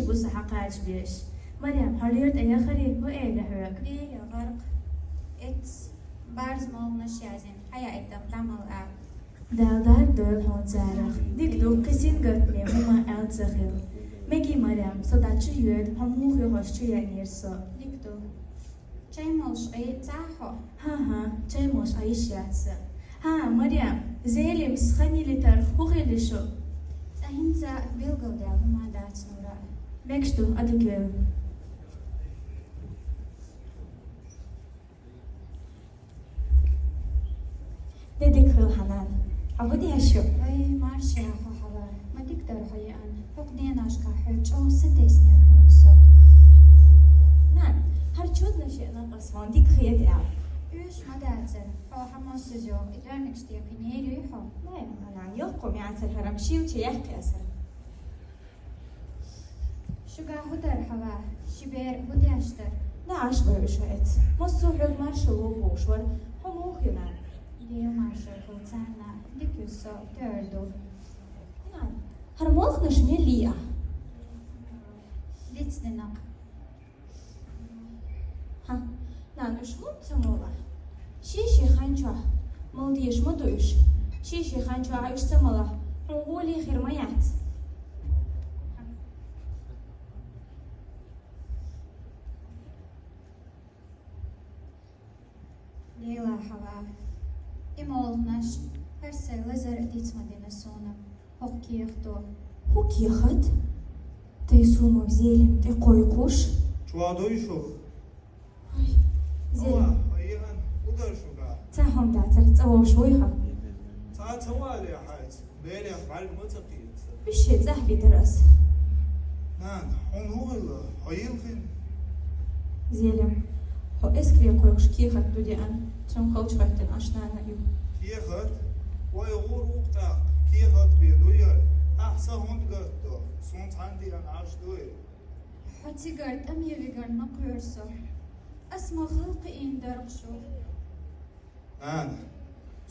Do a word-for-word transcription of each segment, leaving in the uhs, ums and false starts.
Буса хьакхача беш. Марем, хьо лерта яхари, хӀу эли хьоьга? Лерил гӀаркъ. Эц барз молханаш язйина, хьаяийтам дӀа мала а. Дала дар дойла хьуна царах. Дика ду, кхин сингаттаме хӀума аьлла ца хила. Меги, Марем, со дӀачу йоьду, хьо муха ю хьожаш чу яьннера со. Дика ду. Чай молаш Ӏе ца хьо? ХӀан-хӀа, чай молаш Ӏе йиш яц са. ХӀа, Марем, Зелимс хан йиллийтарх хӀу хилла шу? Цкъа хӀинца билгалдаьлла хӀума дац, Нура. Мегаш ду, Ӏадика йойла. Де дика хила, хьа нана. Хьо хӀу деш ю? Вай, марша яха, Хьава. Ма дика дар хьо яьнна. ХӀокху деношкахь хьоьга чӀогӀа са теснера хьуна со. Нана, хӀара чуднаш яьнна ас хьуна дика хета аьлла. Оьшуш ма дацара. Хьо хьан массаза йогӀу, и тӀоьрмигаш тӀе кхин нерий хьо? Вай, ма нана, йоккха ма яцара хӀара, амма шийла чу яьккхи ас хӀара. Шуьга хӀу дара, Хьава? Ши бер хӀу деш дара? ДӀа Ӏаш бара уьш хьо эца. Массо а хьоьга маршалла бохуш вара. Хьо муха ю, нана? Дела маршалла хуьлда царна, дика ю со, тӀера ду. Нана, хӀара молханаш мел йий ахь? Дицдина-кх. ХӀа, нана, уьш хӀунда ца молу ахь? Шен-шен хан чохь мала дезаш ма ду уьш. Шен-шен хан чохь уьш ца малахь, хьуна гӀоле хир ма яц. Лела, Хьава, и молханаш, хӀара сайн лазар диц ма дина суна. ХӀокху кехато. ХӀун кехат? Тайсумов Зелим тӀе кхойкхуш? Чохь дуй шу? Ой, Зелим. Ава, ай, Ан, хӀун дара шуьга? Цхьа хӀума дацара, цӀа вовш вуй хьо? Цхьа ца вале хьайца, берех бӀаьрг ма ца кхета. Уьш шен цӀахь битара ас. Нана, хьуна хӀун хилла, хьо йилхина? Зелим, хьо эскаре кхойкхуш кехат ду деана, цунна халчахӀоьттина Ӏаш нана ю. Кехат? Вай гӀур ву-кх тӀаккха, кехат бен ду яра, ахьа сан хӀунда гатдо, суна цхьанна деана Ӏаш дуй? Хьо цигара тӀаме вигар ма кхоьру со. Ас ма хала кхиийна дара-кх шу. Нана,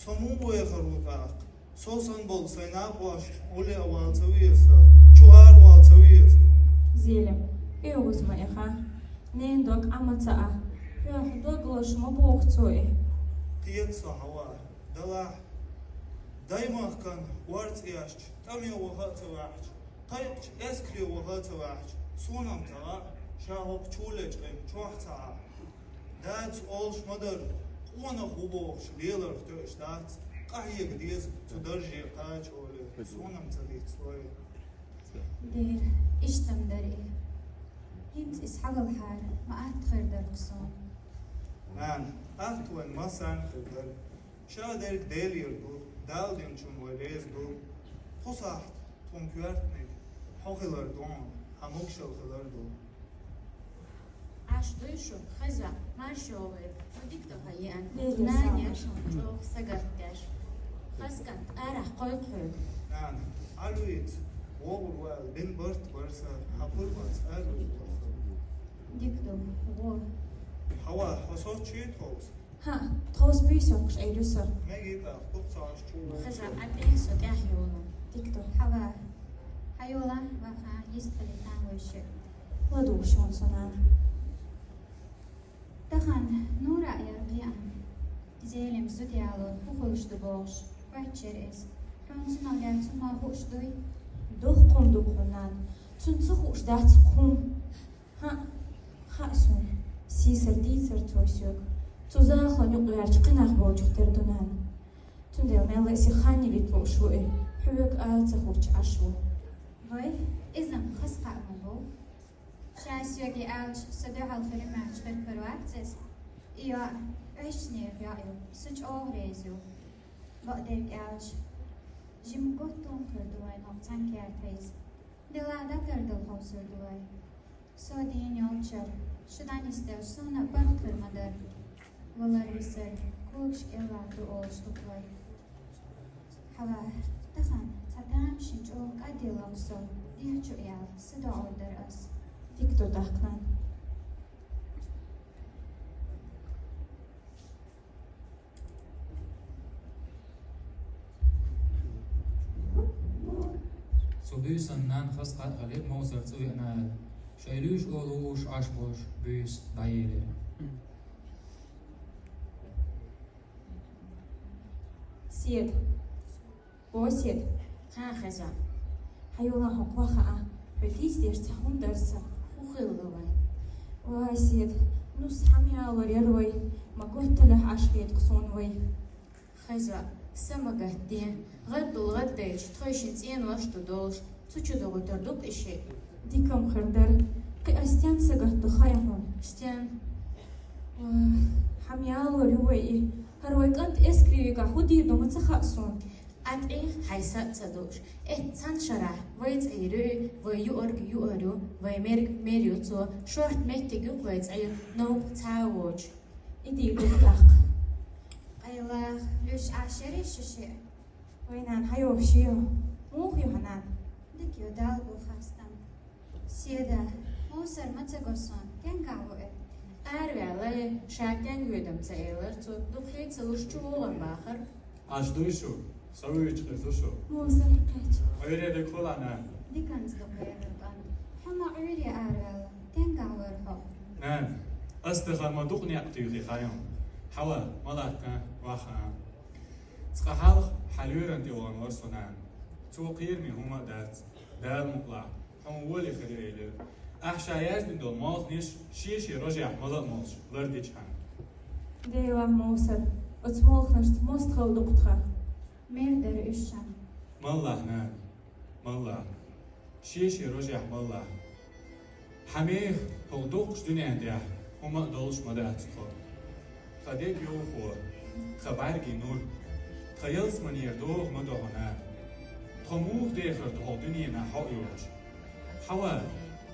со муха вехар ву тӀаккха? Со санна болу сайн накъосташна улле а вала ца веза сан, чу ара вала ца веза. Зелим, оьгӀаз ма эхахь, ненан дог Ӏа ма ца Ӏа. Хьоьга дог лозуш ма боху цо и. Кхета со, Хьава, далахь. Даймахкана орца эшча, тӀаме ваха а ца ваьхьча, кхайкхача эскаре ваха а ца ваьхьча, суна-м ца хаьа, ша хӀокху чулечу къинна чохь ца Ӏа. Дадас олуш ма дара, къонах ву бохуш леларх тоьаш дац, къахьега деза цу дарже кхача олий, суна-м ца дицлой. Дера, иштта-м дара и. ХӀинца иза схьавалахьара, ма атта хир дара-кх суна. Нана, атта вайн массарна хир дара. Ша дерг Делера ду, Дала динчунна вай реза ду. Кху сахьт тхуна коьртаниг хьо хилар ду хьуна, хьан могушалла хилар ду. Ӏаш дуй шу, хеза, марша йогӀийла, хьо дика ду хьан еана. Нанеш хьуна чӀогӀа сагатдеш. Хаза кӀант, арахь кхойкху хьоьга. Нана, Ӏалуьйца, вогӀур вала, бен барт бар сан, хьан пурбанца ара вуьйцу вара со. Дика ду, гӀо. Хьава, хьо соцуш юй тховса? ХӀаъ, тховса буьйса йоккхуш Ӏийр ю со. Мега тӀаккха, дукха ца Ӏаш чу ву. Хеза, Ӏа тӀе со тӀехь йолу. Дика ду. Хьава, хьайола, ваха, йистхили тан вуьйши. ЛадугӀуш ван со, нана. Тахана Нура а яра кхин а. Зелим зуда яло хӀун хуьлуш ду бохуш, хоьттуш яра иза. Хьуна цунах лаьцна хӀума хууш дуй? Дуккха хӀума ду хьуна, нана. Цунна ца хууш дац хӀума. ХӀаъ, хаьа суна, сийсара дийцара цо соьга. Цу захалан юкъа гӀерташ кхин нах болчух тера ду нана. Цундела мелла а сан хан йиллийта лууш ву и, хьоьга ала ца хууш Ӏаш ву. Вай, иза-м хаза кхаъ ма бу. Ша соьга аьлча, сан дуьхьал хир ю моьттуш хир хир вац иза. И йоӀ, оьшшанера йоӀ ю, со чӀогӀа реза ю. Бакъдерг аьлча, жимма готтун хир ду вайн хӀокху цхьана кертайца. Делахь дӀатардала хьовсур ду вай. Со дийна йолчара, шу дӀанисделча, суна барт хир ма дара. Валар висар, когаш кӀелахь ду олуш ду-кх вай. Хьава, тахана цхьа тамашийна чӀогӀа кӀадъялла-кх со, дехьа чу а яьлла, са доӀа дара ас. Дика ду тӀаккха, нана. Со Буьйсан нанна хаза хьакъ хилира Мовсар цӀа веана аьлла. Шоай луьйш олуш Ӏаш болуш буьйса дӀаелира. Седа. О, Седа. Ха, хеза. Хьан йолахь хӀокхо хаьа, хьо тийсадеш цхьа хӀума дара сан. ХӀун хилла вайн? Ва, Седа, нус хьамъялор яра вай, ма гутталехь Ӏаш хеташ суна вай. Хеза, са ма гатде, гӀаддул гӀаддайча, тхойшинна цӀенош ду долуш, цу чу догӀуьйтур ду-кх и шиъ. Дика-м хир дара, кхин а стенна са гатду хаьа хьуна? Стенна? Ва, хьамъялор ю вай и, хӀара вай кӀант Эскарига хӀун дийр ду ма ца хаьа суна. Ӏа тӀе хьайн са а ца дууш, эццан шарахь вай цӀера ю и, вай юург юур ю, вай мерг мер ю цо, шортта меттиг ю-кх вай цӀера, новкъа цхьа а воцуш. И дийр ду-кх тӀаккха. Къайлаха, луьйш Ӏаш яра шу шиъ? Вай нана хьан йогӀуш ю? Муха ю хьан нана? Дика ю, Далла бу хастам. Седа, Мовсар ма ца го суна, стенгахь ву и? Араваьлла, ша стенга воьду-м ца элира цо, дукха хи ца луш чу вогӀу-м бахара. Ӏаш дуй шу? Со вуьйцуш хир ду шу. Мовсар, кхеча. Ӏуьйре дика хуьлда, нана. Диканца дукха вегар кӀант. Хьо ма Ӏуьйре араваьлла, стенгахь вара хьо? Нана, ас тахана ма дукха некъ туьйхи хаьа. Хьала, ма латта, ваха. Цкъа хьалха хьан лоьран тӀе вахана вара со, нана. Цо кхераме хӀума а дац, Дала мукъ лахь, хьуна волий хир ю элира. Ахьа ша яздина долу молханаш шен-шен рожехь мала а молуш лардичхьана. Делахь, Мовсар, оцу молханашца мостагӀалла ду-кх тхан. Мер дара уьш шуна. Маллахь, нана, маллахь. Шен-шен рожехь маллахь. Хьан меха хӀокху дуккхачу дуьнен тӀехь хӀума а долуш ма дац тхо. Тхан деган йовхо, тхан бӀаьргийн нур, тхан ялсаманера догӀа ма до хьо, нана. Тхо муха дехар ду хӀокху дуьненахь хьо а йоцуш? Хьава,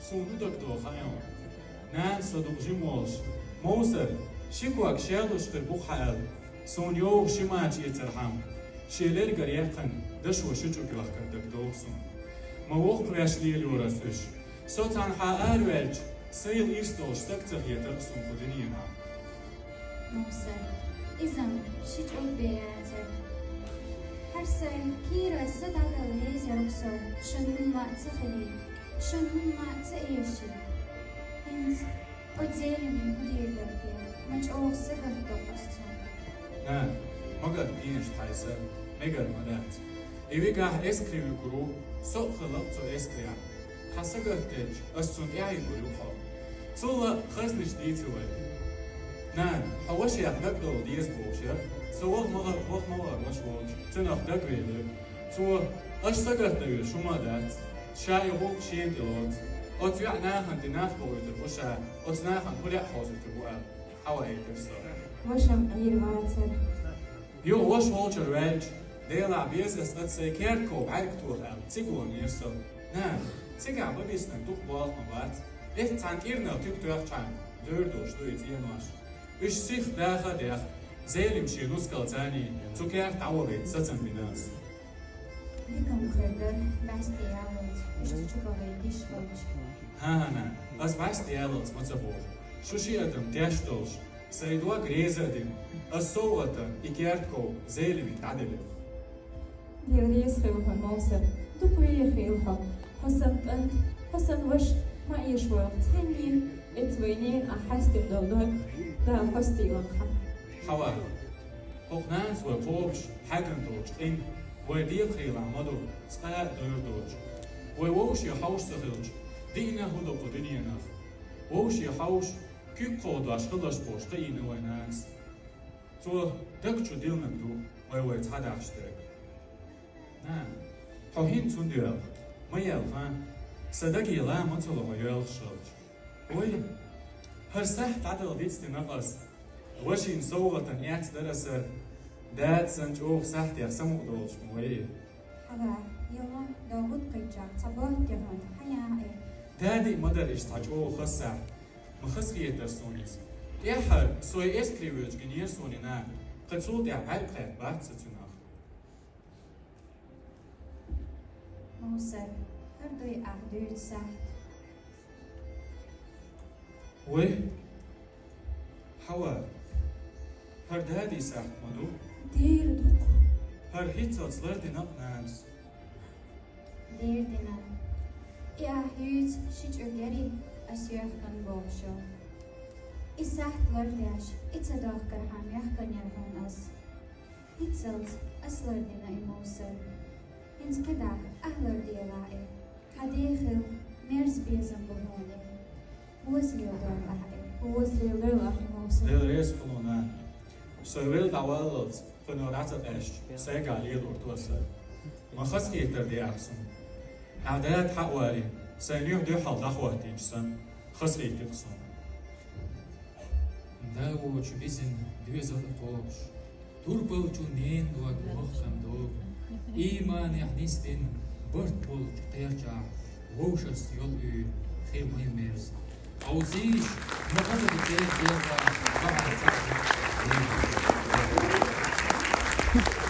суна хӀун дагадогӀу хаьа хьуна. Нана со дукха жима волуш, Мовсар, ши ког шеллуш хир бу-кх хьан аьлла, суна йовха ши мача эцархьама, шен лергара яьккхина дашо ши чӀуг йохкар дагадогӀу суна. Ма воккхавеш лелайора ас уьш. Со цхьанхьа араваьлча, сайла ирс долуш стаг ца хетара суна кху дуьненахь. Мовсар, иза-м ши чӀуг бен яцара. ХӀара сайн кийрара са дӀадала реза яра-кх со, шуна хӀумма а ца хилийта, шуна хӀумма а ца эшийта. ХӀинца оцу Зелимин хӀун дийр дара те, ма чӀогӀа са гатдо ас цунна. Нана, ма гатдехьа тхайн са, мегар ма дац. И вигахь эскаре вуьгур ву, со а хилла-кх цу эскарехь. Хьан са гатделча, ас цунна тӀаьхьа йигур ю-кх хьо. Цул а хазнаш дийци вай. Нана, хьо вашех дагадовла деза бохуш яра. Со ваха ма вара, ваха ма вара ваша волчу, цунах дагавелира. Цо, аша са гатдан везаш хӀума а дац. Ша и гӀуллакх шена тӀе лоцу. Оцу йоӀ нахана тӀе нах бохуьйтур бу ша, оцу нахана хӀун лаьа хьовсуьйтур бу аьлла, хьаваийтира со. Ваша-м Ӏийр вацара. Юха ваша волчуьра ваьлча, Делахь беза ас оцу сайн керта ков бӀаьрг тоха аьлла, цига ваханера со. Нана, цигахь ма биснарг дукха болх ма бац. Эццахь цхьана кӀирнах туька тоьхчхьана, дер долуш ду и цӀенош. Уьш сиха даха а дехна, Зелим шен нускалца цу керта дӀавахийта сацам бина ас. Дика-м хир дара, бӀаьсте яллалц, уьш цу чу бахийта йиш хилча. ХӀан-хӀа, нана, ас бӀаьсте яллалц ма ца боху. Шу ши адам теш долуш, сайн дог реза а дина, ас совгӀатана и керта ков Зелимига дӀаделира. Дела реза хуьлда хьуна, Мовсар, дукха вехийла хьо. Хьо санна кӀант, хьо санна ваша ма эшавойла цхьаннена, эцу вайн ненан ахь хьаьстина долу дог Дала хьостийла-кх хьан. Хьава, хӀокху нанас вай кхобуш хьаьгна долчу къинна вай декхарийлахь ма ду, цкъа а дойр доцуш. Вай вовше хьовш ца хилча, диъна а хӀун до кху дуьненах? Вовше хьовш, куьг кховдош хилалаш бохуш кхиийна вай нанас. Цо даг чу диллинарг ду вай, вай цхьа дахча дерг. Нана, хьо хӀинца хӀунда йоьлху? Ма елха, сан даге ла ма ца ло хьо йоьлхуш хилча. Вай, хӀара сахьт дӀадала дицдина ас. Вашина совгӀатана эцна дара аса, дада санна чӀогӀа сахьтех самукъадолуш ма вай. Хьала, йо, догӀу кхечахь, цхьа бохтехьана, хьан яхье? Дади а ма дара иштта цхьа чӀогӀа хаза сахьт, ма хазахетара суна иза. ТӀаьххьара со и эскаре воьдуш гинера суна и нана, кхин цул тӀаьхьа бӀаьрг кхетта бац сан цуьнах. Мовсар, хӀара дуй ахь дуьйцу сахьт? Вай, Хьава, хӀара дади сахьт ма ду? Дера ду-кх. ХӀара хӀинццалц лардина-кх нанас. Дера дина. И ахь юьйцу ши чӀуг яри ас йоьхкан боху шо. И сахьт лардеш, и ца дохкархьама мехкан яра хьуна ас. ХӀинццалц ас лардина и мовсар. ХӀинца кхидӀа ахь лардехьа и. Хьан дехил мерза безам бу хьуна. Веза лела ахь и. Веза лела ахь и мовсар. Дела реза хуьлда, нана. Со велла дӀаваллалц, кхуьнан дӀа ца къаьстича, сайгахь лелор ту аса. Ма хазахетар де ахь суна. Ахь дада хьа а валий, сайн юьхь дуьхьал дӀахӀоттийча санна, хазахетира суна. Да воцуш бисина доьзал а кхобуш, турпалчу ненан дог махкана догу, ийманехь нисдина барт болчу кхерчахь вовшашца йолу уьйр хир вайн мерза. Хьовзийша, ма хаза де кхера дегӀа бахьана ца хилла.